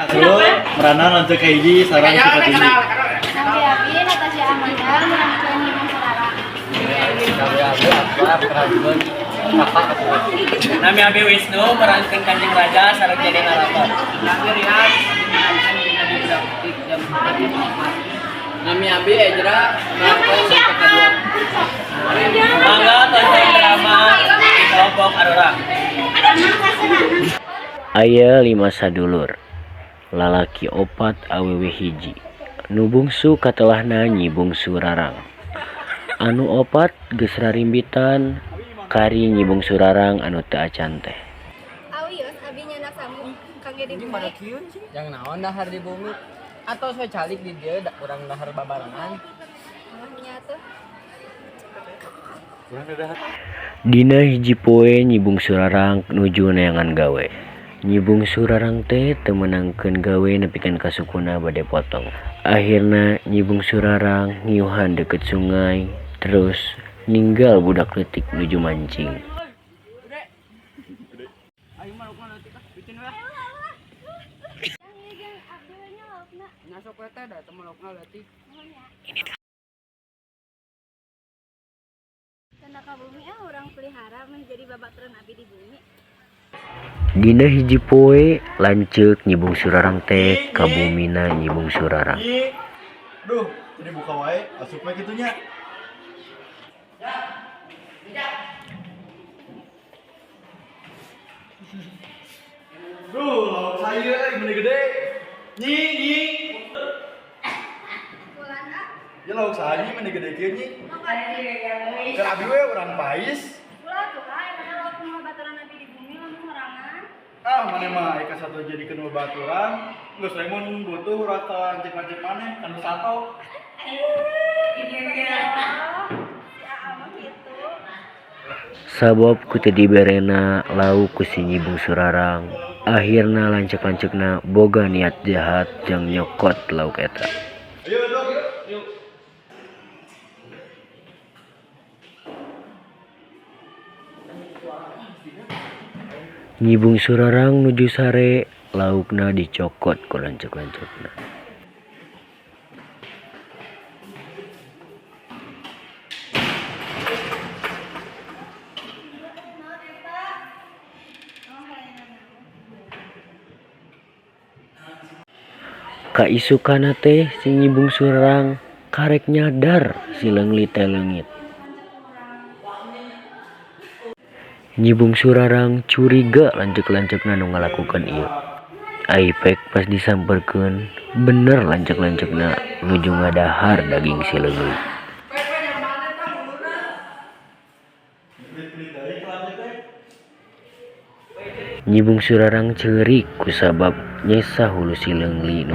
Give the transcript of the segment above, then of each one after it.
Dulu meranan lanceuk hiji sareng sifat hiji. Nami abi Natasha Amanda merankeun Nyi Bungsu Rarang. Nami abi Akbar merankeun kakak kedua. Nami abi Wisnu merankeun Kanjeng Raja sareng jadi narator. Nami Rian merankeun Nabi Budak jam 4. Nami abi Ezra merankeun lanceuk kedua. Mangga tonton drama di kelompok Arurang. Aya 5 sadulur, lalaki opat awewe hiji. Nu bungsu katelahna Nyi Bungsu Rarang. Anu opat geus rarimbitan kari Nyi Bungsu Rarang anu teu acan teh. Awios abi nyandak sangu kangge di bumi. Jang naon dahar di bumi atau we calik di dieu da urang dahar babarengan. Oh nya tuh. Dina hiji poe Nyi Bungsu Rarang nuju neangan gawe. Nyi Bungsu Rarang teh teu meunangkeun gawe nepikeun ka sukuna bade potong. Akhirna Nyi Bungsu Rarang ngiuhan deukeut sungai terus ninggal budak leutik nuju mancing. Aing mah laukna leutik ah, bikin we. Yang ieu jeung abdi we nya laukna. Nya sok we teh da teu mah laukna leutik. Nuhun ya. Tanda ka bumi ah urang pelihara meh jadi babaturan abi di bumi. Dina hiji poe lanceuk Nyi Bungsu Rarang teh ka bumina Nyi Bungsu Rarang. Nyi. Duh, jadi buka wae asup we kitu nya. Duh, lauk saya euy meni gede. Nyi, nyi. Bulan ah. Ya lauk saha nyi meni gede kieu nyi. Makasih. Keur abi we urang pais. Ulah tuh ah emang lauk nu babaturan abi di bumi lamun sorangan. Ah, maneh mah aya satu jadikeun babaturan. Geus we mun butuh urang ka lanceuk-lanceuk maneh kanu sato. Oh, si Aa mah gitu. Sabab ku teu diberena lauk ku si Nyi Bungsu Rarang, akhirna lanceuk-lanceukna boga niat jahat jang nyokot lauk eta. Ayo dong. Yuk. Nyi Bungsu Rarang nuju sare, laukna dicokot ku lanceuk-lanceukna. Naon eta? Oh, hayang. Kaisukana teh si Nyi Bungsu Rarang karek nyadar si leungli teh leungit. Nyi Bungsu Rarang curiga lanceuk-lanceukna nu ngalakukeun ieu. Ai pek pas disamperkeun bener lanceuk-lanceukna nuju ngadahar daging si leungli. Pelit-pelit deui ka lanceuk teh. Nyi Bungsu Rarang ceurik kusabab nyesa hulu si leungli.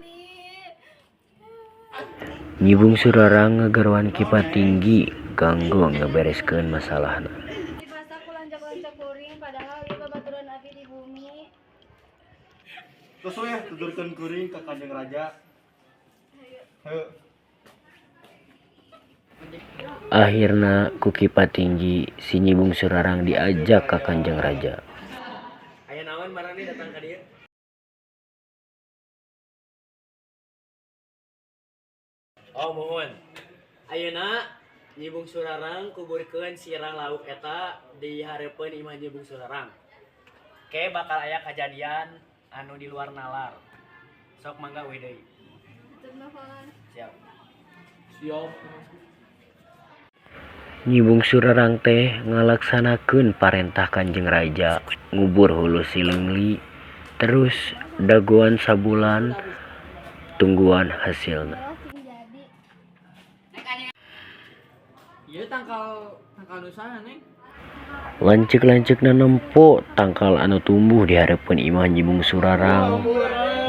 Nyi Bungsu Rarang ngageroan Ki Patinggi kanggo ngabereskeun masalahna. Dimasak ku lanceuk-lanceuk kuring padahal ieu babaturan abi di bumi. Terus we tuturkeun kuring ka Kanjeng Raja. Heuh. Akhirna ku Ki Patinggi si Nyi Bungsu Rarang diajak ka Kanjeng Raja. Aya naon marani datang ka dieu? Oh muhun. Ayeuna Nyi Bungsu Rarang kuburkeun sirang lauk eta di hareupeun imah Nyi Bungsu Rarang. Ke bakal aya kajadian anu di luar nalar. Sok mangga we deui. Hatur nuhun. Siap. Siap. Nyi Bungsu Rarang teh ngalaksanakeun parentah Kanjeng Raja ngubur hulu si leungli terus dagoan sabulan tungguan hasilna. Oh, cing jadi. Ieu tangkal tangkal nu saha Neng? Lanceuk-lanceukna nempo tangkal anu tumbuh di hareupeun imah Nyi Bungsu Rarang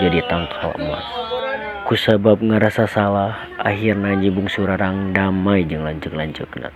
jadi tangkal emas. Kusabab ngarasa salah, akhirna Nyi Bungsu Rarang damai jeung lanceuk-lanceukna.